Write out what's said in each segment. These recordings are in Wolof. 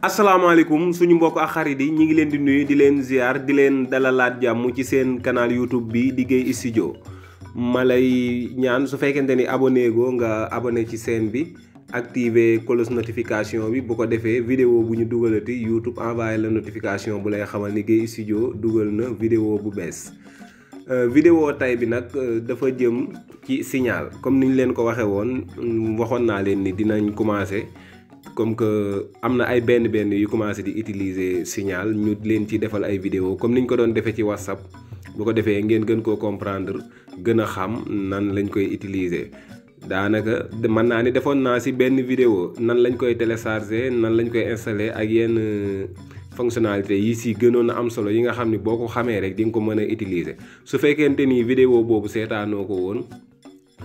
asalaamaaleykum suñu mbokk ak xarit yi ñi ngi leen di nuyu di leen ziar di leen dalalaat jàmm ci seen canal YouTube bi di Gueye Studio ma lay ñaan su fekkente ni abonné go nga abonné ci chaîne bi activer cloche notification bi bu ko defee vidéo bu ñu dugalati YouTube envoyé la notification bu lay xamal ni Gueye Studio dugal na vidéo bu bees. Vidéo tay bi nag dafa jëm ci signal comme niñ leen ko waxee woon waxoon naa leen ni dinañ commencer. Comme que am na ay benn yu commencé di utiliser signal ñu leen ci defal ay vidéo comme niñ ko doon defee ci WhatsApp bu ko defee ngeen gën koo comprendre gën a xam nan lañ koy utiliser daanaka mën naa ni defoon naa ci benn vidéo nan lañ koy télécharger nan lañ koy installer ak yenn fonctionnalité yi ci gënoon a am solo yi nga xam ni boo ko xamee rek di nga ko mën a utiliser su fekkente ni vidéo boobu seetaanoo ko woon.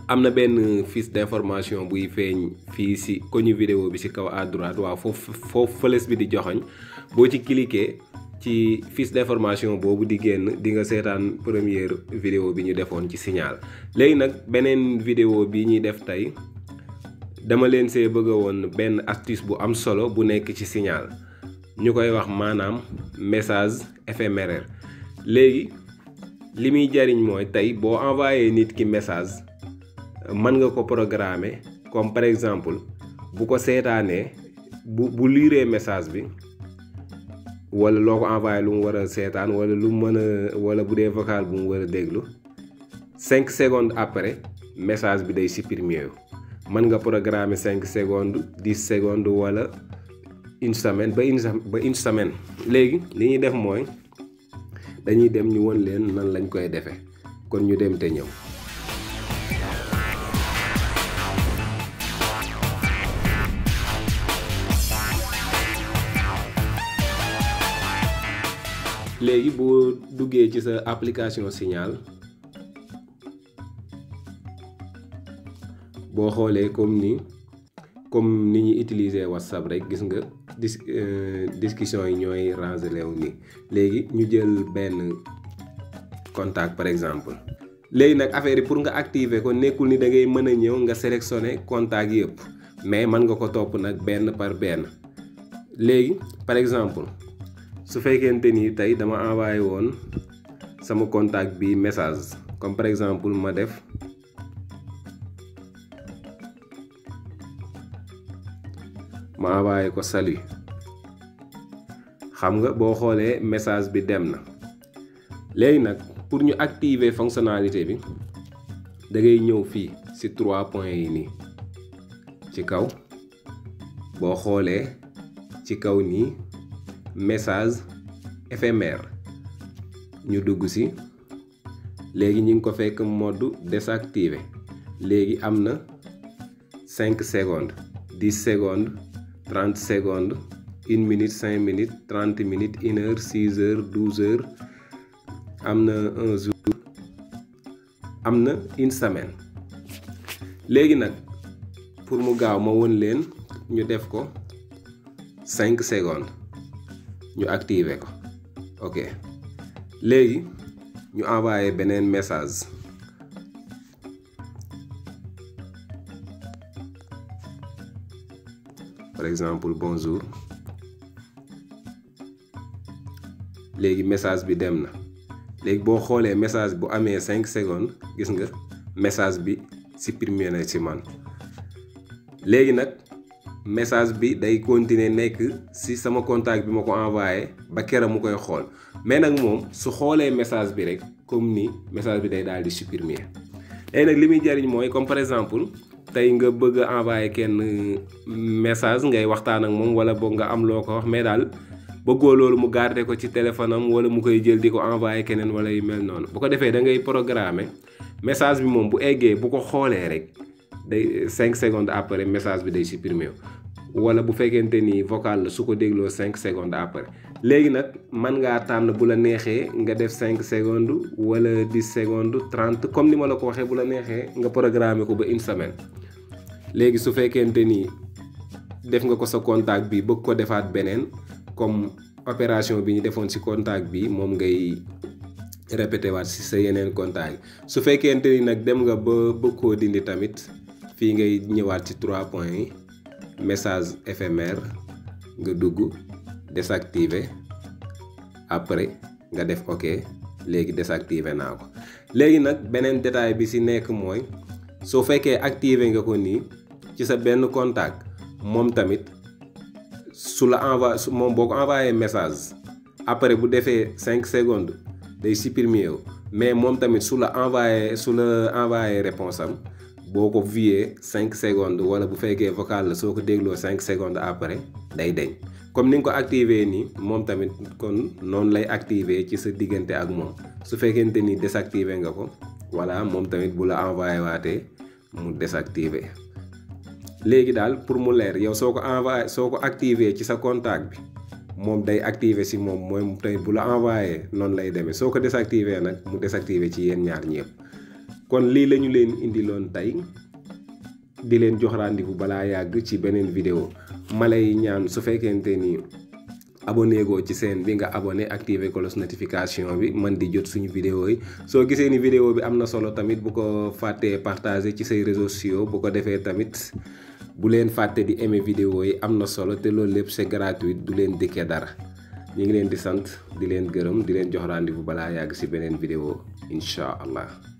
am na benn fiche d'information buy feeñ fii ci koñu vidéo bi ci kaw à droite waaw foofu flèche bi di joxoñ boo ci cliquer ci fiche d'information boobu di génn di nga seetaan première vidéo bi ñu defoon ci signal. léegi nag beneen vidéo bi ñuy def tey dama leen see bëgg woon benn astuce bu am solo bu nekk ci signal ñu koy wax maanaam message éphémère. léegi li muy jariñ mooy tey boo envoyé nit ki message. mën nga ko programmer comme par exemple bu ko seetaanee bu liiree message bi wala loo ko envoyé lu mu war a seetaan wala lu mu mën a wala bu dee vocal bu mu war a déglu 5 secondes après message bi day supprimer mën nga programmer 5 secondes 10 secondes wala une semaine ba une semaine. léegi li ñuy def mooy dañuy dem ñu won leen nan lañ koy defee kon ñu dem te ñëw. léegi boo duggee ci sa application signal boo xoolee comme ni ñuy utiliser WhatsApp rek gis nga discussion yi ñooy rangé wu nii. léegi ñu jël benn contact par exemple. léegi nag affaire yi pour nga activer ko nekkul ni da ngay mën a ñëw nga sélectionner contact yëpp mais mën nga ko topp nag benn par benn. léegi par exemple. su fekkente ni tey dama envoyé woon sama contact bi message comme par exemple ma def ma envoyé ko salut xam nga boo xoolee message bi dem na. léegi nag pour ñu activer fonctionnalité bi da ngay ñëw fii ci 3 points yi nii ci kaw boo xoolee ci kaw nii. message éphémère ñu dugg ci léegi ñu ngi ko fekk mode désactivé léegi am na 5 secondes 10 secondes 30 secondes 1 minute 5 minutes 30 minutes 1 heure 6 heures 12 heures am na 1 jour am na une semaine. léegi nag pour mu gaaw ma won leen ñu def ko 5 secondes. ñu activer ko ok léegi ñu envoyé beneen message par exemple bonjour léegi message bi dem na. léegi boo xoolee message bu amee 5 secondes gis nga message bi supprimé na ci man. léegi nag message bi day continuer nekk ci sama contact bi ma ko envoyé ba kera mu koy xool mais nag moom su xoolee message bi rek comme ni message bi day daal di supprimer. léegi nag li muy jariñ mooy comme par exemple tey nga bëgg a envoyé kenn message ngay waxtaan ak moom wala boog nga am loo ko wax mais daal bëggoo loolu mu garder ko ci téléphone am wala mu koy jël di ko envoyé keneen wala yu mel noonu. bu ko defee da ngay programmer message bi moom bu eggee bu ko xoolee rek. day 5 secondes après message bi day supprimer wala bu fekkente ni vocal la su ko dégloo 5 secondes après. léegi nag mën ngaa tànn bu la neexee nga def 5 secondes wala 10 secondes 30 comme ni ma la ko waxee bu la neexee nga programmer ko ba une semaine. léegi su fekkente ni def nga ko sa contact bi bëgg ko defaat beneen comme opération bi ñu defoon ci contact bi moom ngay répété waat ci sa yeneen contact yi. su fekkente ni nag dem nga ba bëgg koo dindi tamit fii ngay ñëwaat ci 3 points yi message éphémère nga dugg désactiver après nga def ok léegi désactiver naa ko. léegi nag beneen détail bi ci nekk mooy soo fekkee activer nga ko nii ci sa benn contact moom tamit su la envoyé moom boo ko envoyé message après bu defee 5 secondes day supprimer wu mais moom tamit su la envoyé réponse am boo ko viewé 5 secondes wala bu fekkee vocal la soo ko dégloo 5 secondes après day deñ comme ni nga ko activé nii moom tamit kon noonu lay activé ci sa diggante ak moom su fekkente ni désactivé nga ko voilà moom tamit bu la envoyé waatee mu désactivé. léegi daal pour mu leer yow soo ko activé ci sa contact bi moom day activé si moom mooy tamit bu la envoyé noonu lay demee soo ko désactivé nag mu désactivé ci yéen ñaar ñëpp. kon lii la ñu leen indiloon tey di leen jox rendez-vous balaa yàgg ci beneen vidéo ma lay ñaan su fekkente ni abonné goo ci chaîne bi nga abonné activer cloche notification bi man di jot suñu vidéo yi soo gisee ni vidéo bi am na solo tamit bu ko fàttee partager ci say réseaux sociaux bu ko defee tamit bu leen fàtte di aimer vidéo yi am na solo te loolu lépp c'est gratuit du leen dikkee dara ñu ngi leen di sant di leen gërëm di leen jox rendez-vous balaa yàgg ci beneen vidéo incha allah.